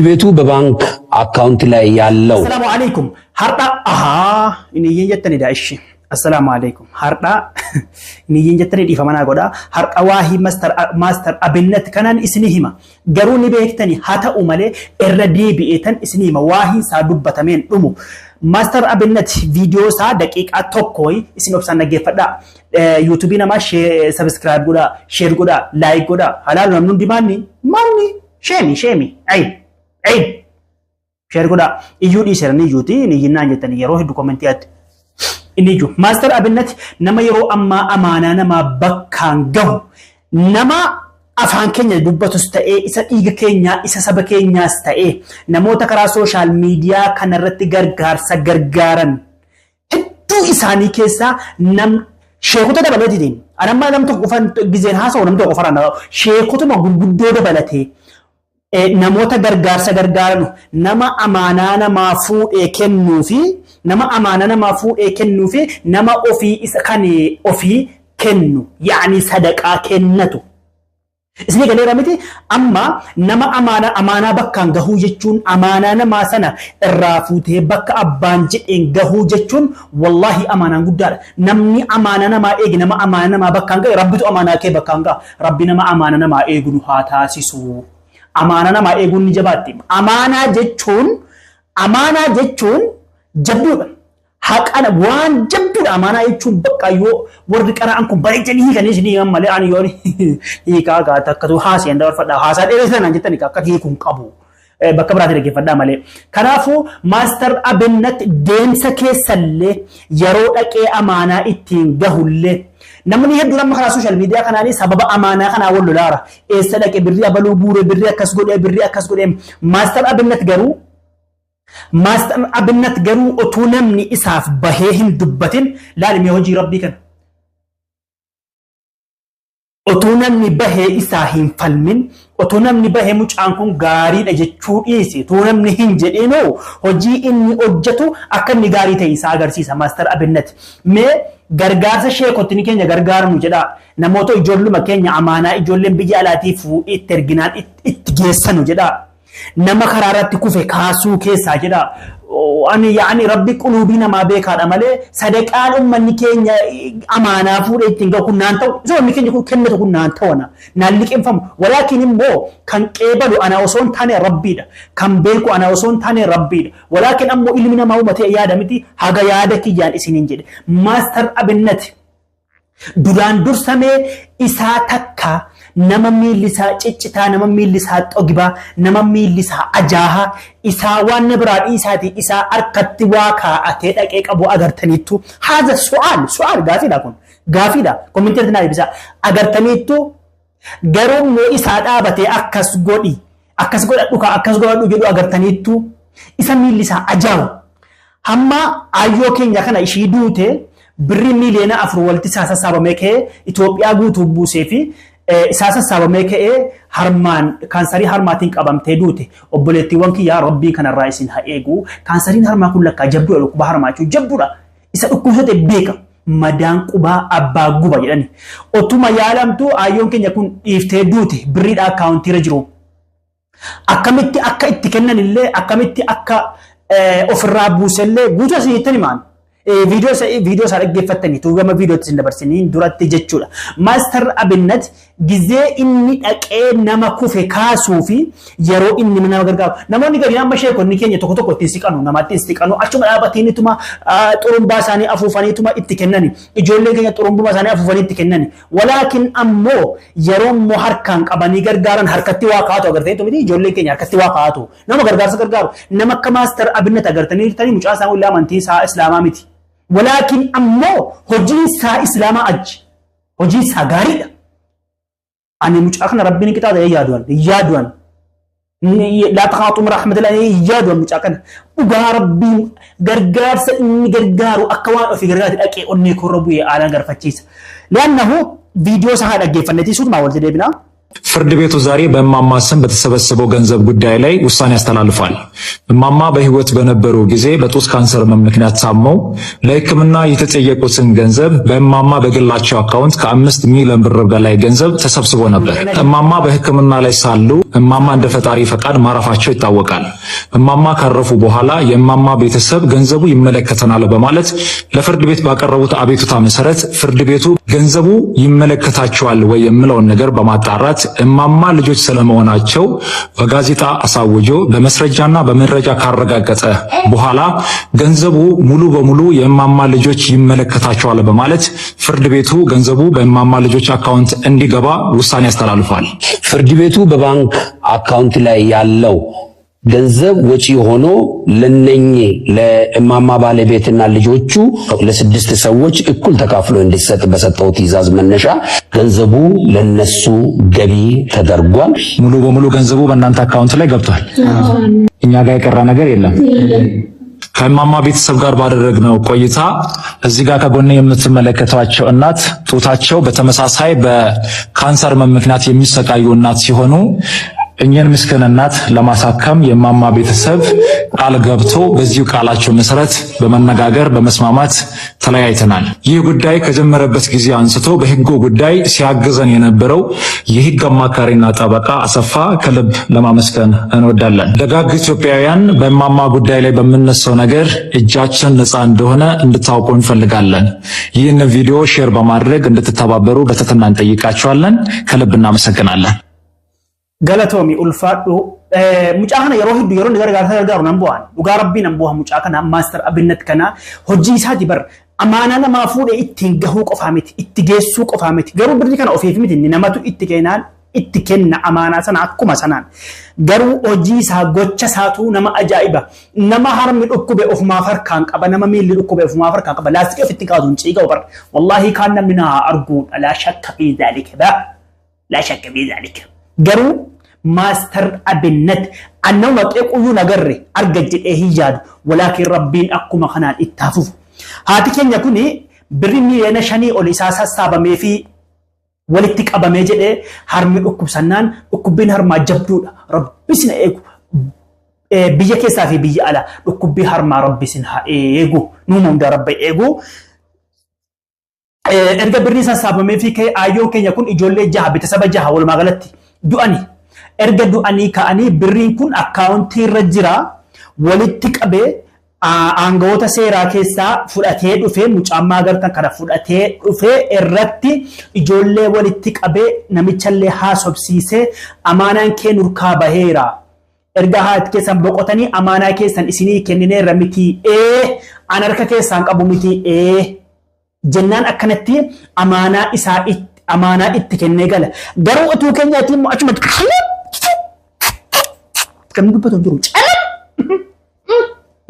ቤቱ በባንክ አካውንት ላይ ያለው Assalaamu alaikum. Har'a ahaa inni iyyin jettanidha ishi. Assalaamu alaikum. Har'a inni iyyin jettanii dhiifama naa godha. Har'a waahii master Abinnat kanaan isini hima. Garuu ni beektani haa ta'u malee irra deebi'eetan isini hima. Waahiin isaa dubbatameen dhumu. Master Abinnat viidiyoo isaa daqiiqaa 1 isin obsaan dhaggeeffadhaa. Yuutuubii namaa subscribe godhaa, share godhaa, like godhaa. Halaalu namni hundi maanni? Maanni? Sheemi sheemi. Ayib. Ayib. Share godhaa. Iyyuu dhiiseera ni iyyuuti ni iyyinaan jettanii yeroo hedduu commentii atti. Inni iyyuu. Master Abinnat nama yeroo ammaa amaanaa namaa bakkaan gahu, nama afaan keenya dubbatus ta'ee, isa dhiiga keenyaa, isa saba keenyaas ta'ee, namoota karaa social media kanarratti gargaarsa gargaaran hedduu isaanii keessaa nam sheekota dabalateetiin anammaa nam tokko qofaan gizeen haasa'u, nam tokko qofaan sheekotuma gurguddoo dabalatee namoota gargaarsa gargaaran, nama amaanaa namaa fuudhee kennuu fi nama amaanaa namaa fuudhee kennuu fi nama ofii isa kan ofii kennu, yaani sadaqaa kennatu. Isinii galeera miti? Amma nama amaanaa bakkaan gahuu jechuun, amaanaa namaa sana irraa fuutee bakka abbaan jedheen gahuu jechuun, wallaahi amaanaan guddaadha. Namni amaanaa namaa eegi, nama amaanaa namaa bakkaan gahe, Rabbitu amaanaa kee bakkaan gaha. Rabbi nama amaanaa namaa eegu nu haa taasisu. Amaanaa namaa eeguun ni jabaatti. Amaanaa jechuun jabduudha. Haqana waan jabduudha amaanaa jechuun. Bakka yoo warri qara'an kun bareechanii hiikanii isinii himan malee, ani yoo hiikaa gaata akkatu haaseen dabarfadha. Haasaa dheeressan naan jettanii akka hiikuun qabu. Bakka biraatti dhaggeeffadhaa malee. Kanaafuu Master Abinnat deemsa keessallee yeroo dhaqee amaanaa ittiin gahullee, namni hedduun amma karaa social media kanaanii sababa amaanaa kanaa wal lolaara. Eessa dhaqe, birrii abaluu guure, birrii akkas godhee, birrii akkas godhee. Master Abinnat garuu otuu namni isaaf bahee hin dubbatin, laali mee hojii Rabbii kana. Otuu namni bahee isaa hin falmin, otuu namni bahee mucaan kun gaariidha jechuu dhiisi, otuu namni hin jedhinoo, hojii inni hojjetu akka inni gaarii ta'e isaa agarsiisa Master Abinnat. Mee gargaarsa sheekotni keenya gargaarnu jedhaa. Namoota ijoolluma keenya amaanaa ijoolleen biyya alaatii fuudhii itti erginaan itti geessanu jedhaa. Nama karaa irratti kufe kaasuu keessaa jedhaa. Ani yaani Rabbi quluubii namaa beekaadha malee, sadaqaan uummanni keenya amaanaa fuudhee ittiin gahu kun naan ta'u, isa uummanni keenya kun kennatu kun naan ta'u, naan liqinfamu. Walaakin immoo kan qeebalu ana osoo hin taane Rabbiidha. Kan beeku ana osoo hin taane Rabbiidha. Walaakin ammoo ilmi namaa uummatee yaada miti, haga yaada kiyyaan isiniin jedhe. Master Abinnati duraan dursamee isaa takka nama miilli isaa ciccitaa, nama miilli isaa xogibaa, nama miilli isaa ajaahaa, isaa waan na biraa dhiisaati, isaa harkatti waa kaa'atee dhaqee qabu agartaniittu? Haaza su'aal su'aal, gaafiidha, kun gaafiidha, commentii naa deebisaa. Agartaniittu? Garuu immoo isaa dhaabatee akkas godhi, akkas godhadhu ka akkas godhadhu jedhu agartaniittu? Isa miilli isaa ajaawu hamma aayyoo keenya kana ishii duute, birrii 4 miiliyoona walitti isaa sassaabamee ka'ee Itoophiyaa guutuu buusee fi isaa sassaabamee ka'ee, harmaan kaansarii harmaatiin qabamtee duute. Obboleettiiwwan kiyyaa, Rabbiin kanarraa isin haa eegu. Kaansariin harmaa kun lakkaa jabduudha, dhukkuba harmaa jechuun jabduudha. Isa dhukkubsate beeka. Madaan qubaa abbaa guba jedhani. Otuma yaalamtu aayyoon keenya kun dhiiftee duute birriidha accountiirra jiru. Akkamitti akka itti kennan illee, akkamitti akka ofirraa buusellee guutuu asii jettan himaan. Viidiyoo isaa dhaggeeffattanii tuugama viidiyootti isin dabarsanii duratti jechuudha. Master Abinnat gizee inni dhaqee nama kufe kaasuu fi yeroo inni nama gargaaru. Namoonni gadi amma sheekonni keenya tokko tokko ittiin siqanu, namatti hin siqanu, achuma dhaabataniituma xurumbaa isaanii afuufaniituma itti kennani. Ijoolleen keenya xurumbuma isaanii afuufanii itti kennani. Walaakin ammoo yeroo immoo harkaan qabanii gargaaran, harkatti waa kaa'atu agartanii miti? Ijoolleen keenya harkatti waa kaa'atu. Nama gargaarsa gargaaru. Nama akka Master Abinnat agartanii jirtanii? Mucaa isaa walii amantii isaa Islaamaa miti. Walaakin ammoo hojiin isaa Islaamaa aji. Hojiin isaa gaariidha. Ani mucaa kana Rabbiin qixaaxa yaaduwan yaaduwan. Laa taqnaaxuu min rahmatillah yaaduwan mucaa kana. Dhugaa Rabbiin gargaarsa inni gargaaru akka waan ofii gargaarti dhaqee onnee korra bu'ee aalaan garfachiisa. Li'annahu viidiyoo isaa haa dhaggeeffannetii suutumaa walitti deebinaa. ፍርድ ቤቱ ዛሬ በእማማ ስም በተሰበሰበው ገንዘብ ጉዳይ ላይ ውሳኔ አስተላልፏል። እማማ በሕይወት በነበሩ ጊዜ በጡት ካንሰር ህመም ምክንያት ታመው ለሕክምና የተጠየቁትን ገንዘብ በእማማ በግላቸው አካውንት ከ5 ሚሊዮን ብር በላይ ገንዘብ ተሰብስቦ ነበር። እማማ በሕክምና ላይ ሳሉ እማማ እንደ ፈጣሪ ፈቃድ ማረፋቸው ይታወቃል። እማማ ካረፉ በኋላ የእማማ ቤተሰብ ገንዘቡ ይመለከተናል በማለት ለፍርድ ቤት ባቀረቡት አቤቱታ መሰረት ፍርድ ቤቱ ገንዘቡ ይመለከታቸዋል ወይ የሚለውን ነገር በማጣራት እማማ ልጆች ስለመሆናቸው በጋዜጣ አሳውጆ በማስረጃና በመረጃ ካረጋገጠ በኋላ ገንዘቡ ሙሉ በሙሉ የእማማ ልጆች ይመለከታቸዋል በማለት ፍርድ ቤቱ ገንዘቡ በእማማ ልጆች አካውንት እንዲገባ ውሳኔ አስተላልፏል። ፍርድ ቤቱ በባንክ አካውንት ላይ ያለው ገንዘብ ወጪ ሆኖ ለነኚህ ለእማማ ባለቤትና ልጆቹ ለስድስት ሰዎች እኩል ተካፍሎ እንዲሰጥ በሰጠው ትዕዛዝ መነሻ ገንዘቡ ለነሱ ገቢ ተደርጓል። ሙሉ በሙሉ ገንዘቡ በእናንተ አካውንት ላይ ገብቷል። እኛ ጋር የቀረ ነገር የለም። ከእማማ ቤተሰብ ጋር ባደረግነው ቆይታ እዚህ ጋር ከጎኔ የምትመለከቷቸው እናት ጡታቸው በተመሳሳይ በካንሰር ምክንያት የሚሰቃዩ እናት ሲሆኑ እኚህን ምስኪን እናት ለማሳከም የእማማ ቤተሰብ ቃል ገብቶ በዚሁ ቃላቸው መሰረት በመነጋገር በመስማማት ተለያይተናል። ይህ ጉዳይ ከጀመረበት ጊዜ አንስቶ በህጉ ጉዳይ ሲያግዘን የነበረው የህግ አማካሪና ጠበቃ አሰፋ ከልብ ለማመስገን እንወዳለን። ደጋግ ኢትዮጵያውያን፣ በእማማ ጉዳይ ላይ በምነሳው ነገር እጃችን ነፃ እንደሆነ እንድታውቁ እንፈልጋለን። ይህን ቪዲዮ share በማድረግ እንድትተባበሩ በትህትና እንጠይቃችኋለን። ከልብ እናመሰግናለን። Galatoomi, ulfaadhu. Mucaa kana yeroo hedduu yeroo inni gargaarsa gargaaru nan bu'aan. Dhugaa Rabbii nan bu'a mucaa kana, Master Abinnat kana. Hojii isaati bar, amaanaa namaa fuudhee ittiin gahuu qofaa miti, itti geessuu qofaa miti. Garuu birri kana ofiif miti, inni namatu itti kennaan itti kenna amaanaa sana akkuma sanaan. Garuu hojii isaa, gocha isaatu nama ajaa'iba. Nama harmi dhukkube ofumaaf harkaan qaba, nama miilli dhukkube ofumaaf harkaan qaba. Laastikii ofitti kaatu hin ciiqa'u bar. Wallaahi kaan namni naa arguudha. لا شك في ذلك ba. لا شك في ذلك. Garuu Master Abinnat annama qeequyyuu nagarre arga jedhee hin yaadu. Walaakin Rabbiin akkuma kanaan itti hafuuf. Haati keenya kuni birri 5 miiliyoona ol isaa sassaabamee fi walitti qabamee jedhee harmi dhukkubsannaan, dhukkubbiin harmaa jabduudha. Rabbi sin eegu. Biyya keessaa fi biyya alaa dhukkubbii harmaa Rabbi sin haa eegu. Nuuma hundaa Rabbi eegu. Erga birrii sassaabamee fi ayyoon keenya kun ijoollee jaha, bitasaba jaha walumaa galatti du'ani. Erga du'anii ka'anii birriin kun akkaawuntii irra jira, walitti qabee aangawoota seeraa keessaa fudhatee dhufee, mucaan agartan kana fudhatee dhufee irratti ijoollee walitti qabee namichallee haasofsiisee, amaanaan kee nurkaa baheera. Erga haati keessan boqotanii amaanaa keessan isinii kennineerra miti, ee an harka keessaan qabu miti, ee jennaan akkanatti amaanaa isaa amaanaa itti kennee gala. Garuu utuu keenyaatiin immoo achumatti kan dubbatu hin jiru. Calam!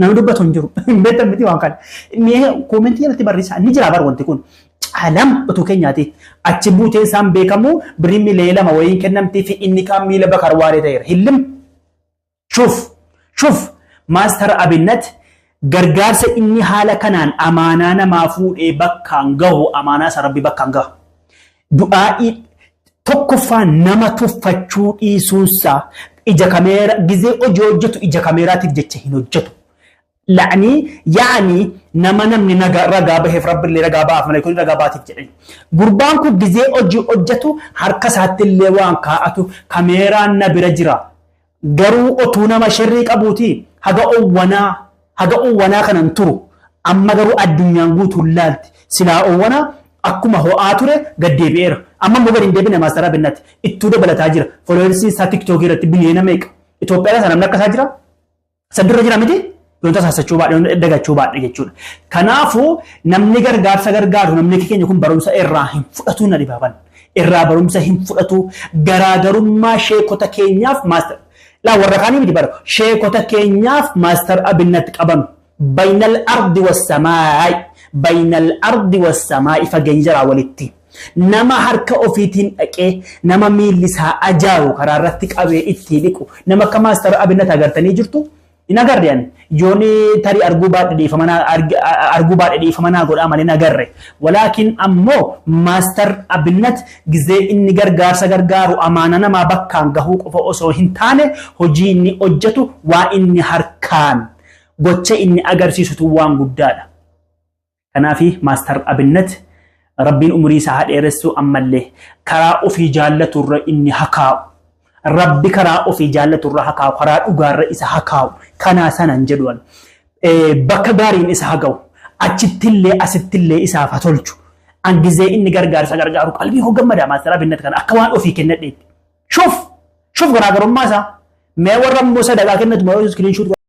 Namni dubbatu hin jiru. Hin beektan miti waan kana. Mee koomentii irratti barreessaa, ni jira bar wanti kun. Calam utuu keenyaati. Achi buuteen isaan beekamu birrii 2 miiliyoona wayiin kennamtii fi inni kaan miila bakar waaree ta'eera. Hillim. شوف شوف Master Abinnat gargaarsa inni haala kanaan amaanaa namaa fuudhee bakkaan gahu, amaanaa isa Rabbi bakkaan gahu. Du'aa'ii tokkoffaa nama tuffachuu dhiisuunsaa, ija kameera gizee hojii hojjetu ija kameeraatiif jecha hin hojjetu. La'anii yaa'anii nama namni ragaa baheef, Rabbillee ragaa ba'aaf, maleekonni ragaa baatiif jedhani. Gurbaan kun gizee hojii hojjetu harka isaatti illee waan kaa'atu kameeraan na bira jira. Garuu otuu nama sharrii qabuuti haga owwanaa kanan turu. Amma garuu addunyaan guutuun laalti. Silaa owwanaa akkuma ho'aa ture gad deebi'eera. Amma immoo gad hin deebine. Master Abinnat ittuu dabalataa jira. Followersiin isaa TikTokii irratti biliyoona meeqa? Itoophiyaa keessa namni akka isaa jira? Sadurra jira miti? Yoon tasaasachuu baadhe, dagachuu baadhe jechuudha. Kanaafuu namni gargaarsa gargaaru, namni keenya kun barumsa irraa hin fudhatu na dhibaaban. Irraa barumsa hin fudhatu. Garaagarummaa sheekota keenyaaf Master. Laa, warra kaanii miti bara. Sheekota keenyaaf Master Abinnat qaban. بين الأرض والسماء. بين الأرض والسماء fageenya jaraa walitti. Nama harka ofiitiin dhaqee nama miilli isaa ajaa'u karaa irratti qabee itti dhiqu. Nama akka Master Abinnat agartanii jirtu. Hin agarre ani. Yoon tarii arguu baadhe dhiifama naa arguu baadhe dhiifama naa godhaa malee hin agarre. Walaakin ammoo Master Abinnat gizee inni gargaarsa gargaaru amaana namaa bakkaan gahuu qofa osoo hin taane hojii inni hojjetu waa inni harkaan gocha inni agarsiisutu waan guddaadha. Kanaafi Master Abinnat Rabbiin umurii isaa haa dheeressu, ammallee karaa ofii jaallatu irra inni haa kaa'u. Rabbi karaa ofii jaallatu irra haa kaa'u, karaa dhugaarra isa haa kaa'u. Kanaa sanan jedhu ani. Bakka gaariin isa haa ga'u. Achittillee asittillee isaaf haa tolchu. An gizee inni gargaarsa gargaaru qalbii koo gammada. Master Abinnat kana akka waan ofii kennadheetti. Shuf! Shuf garaagarummaa isaa. Mee warra immoo sadaqaa kennatu moo screenshot.